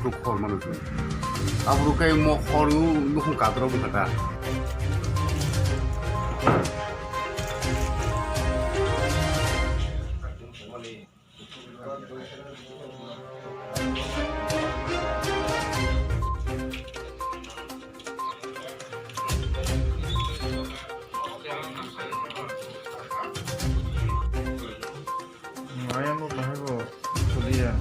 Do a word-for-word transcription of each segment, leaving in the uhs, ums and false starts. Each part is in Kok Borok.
Khor mano chwng. Aboro khe mo khor nukhung kadro bwkha ta. Maya mo bahai bo kuliya.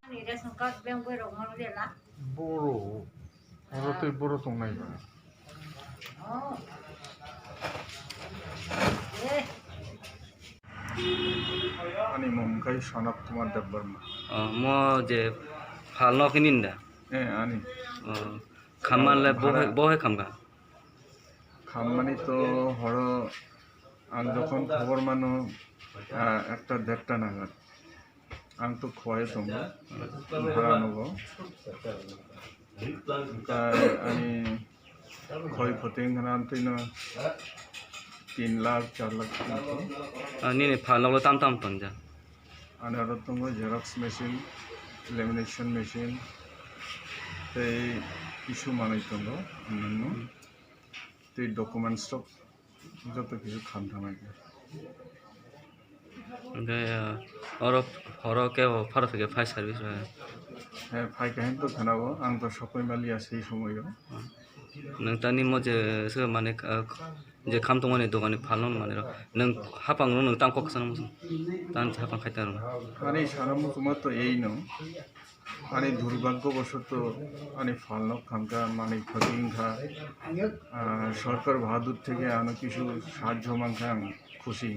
Ani ration card bank borok mano de la. Boro. Oro tei boro tongnai ba. Oh. Eh. Ani mung khe Sonat Kumar Debbarma. Oh, mo je phalno khe nini da? Eh, ani. Oh, khamma le bohai, bohai khamkha? Khammani to horo ang jokhon khobor mano, ah, ekta derta nagar. Ang to khowai tongo, bhara nogo. Tei ani khoi khoti wngkha na amtwino tin lakh, char lakh wngkha. Ah, nini phalno tam tam tongjak? Ani aro tongo xerox machine, lamination machine, tei kisu manwi tongo, onyanno. Tei documents rok joto kisu khamthamai khe. Hwnkhe, ah, oro horo kebo pharo thwikhe fire service rok? He, phaikha hinwi to khwnao, ang to sokoi maliya sei somoio. Nwng tani mo je se mane, ah, je kham tongmani dogani phalno mane rok. Nwng hapang rok nwng tang kok sana muchung. Tang hapang khai tang rok. Ani sana muchungma to eino. Ani durbhagyo bosoto ani phalno khamkha, manwi khoti wngkha. Ah, sorkar bahadur theke ano kisu sahajjo mankha, ang khusi.